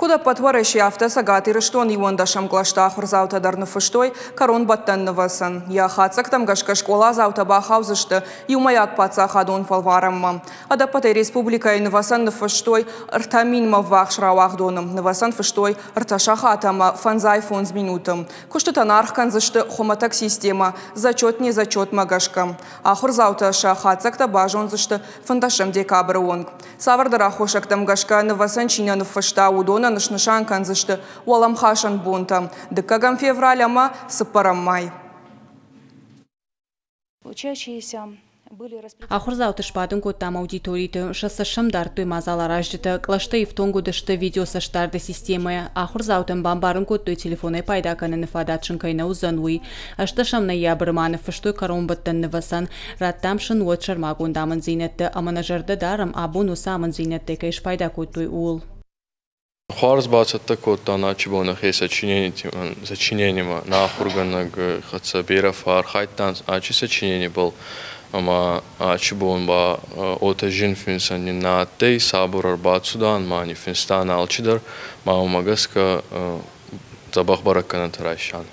Куыд ӕппӕт Уӕрӕсе, афтӕ Цӕгат Ирыстоны 11-ӕм кълӕсты ахуырдзаутӕ дӕр ныффыстой кӕронбӕттӕн нывӕцӕн. Йӕ хатдзӕгтӕм гӕсгӕ скъоладзаутӕ бахаудзысты иумӕйаг паддзахадон фӕлварӕнмӕ. Ӕдӕппӕтӕй республикӕйы нывӕцӕн ныффыстой 3000-мӕ ввахс рауагъдоны. Нывӕцӕн фыстой 3 сахат ӕмӕ 55 минуты. Куыстытӕн аргъ кӕндзысты хуымӕтӕг системӕ «Зачет не зачет»-мӕ гӕсгӕ. Ахуырдзаутӕ сӕ хатдзӕгтӕ базондзысты 15 декабры онг. Цавӕрдӕр аххосӕгтӕм гӕсгӕ нывӕцӕн чи нӕ ныффыста, уыдонӕн снысан кӕндзысты уӕлӕмхасӕн бонтӕ: 2 февраль ӕмӕ 4 май. Учащиеся были Ахуырдзауты сбадын кодтам аудиториты, сӕ цӕст сӕм дардтой мадзаларазджытӕ. Кълӕстӕ ифтонг уыдысты видеоцӕстдарды системӕйӕ. Ахуырдзаутӕн бамбарын кодтой, телефонӕй пайда кӕныны фадат сын кӕй нӕ уыдзӕн, уый. 18 ноябры ма ныффыстой кӕронбӕттӕн нывӕцӕн. Радтам сын уӕд сӕрмагонд амынддзинӕдтӕ ӕмӕ нӕ зӕрдӕ дарӕм, абон уыцы амынддзинӕдтӕй кӕй спайда кодтой, ууыл. Хуарз бацӕттӕ кодтан аци бон нӕхе сочиненимӕ. Нӕ ахургӕнӕг хӕццӕ берӕ фӕархайдтан аци сочиненибӕл ӕма аци бон ба уотӕ зин финсӕн нин нӕ адтӕй, сабур ӕрбацудан ма ниффинстан алчидӕр, ма уомӕ гӕсгӕ дзӕбӕх бӕрӕггӕнӕнтӕ райстан.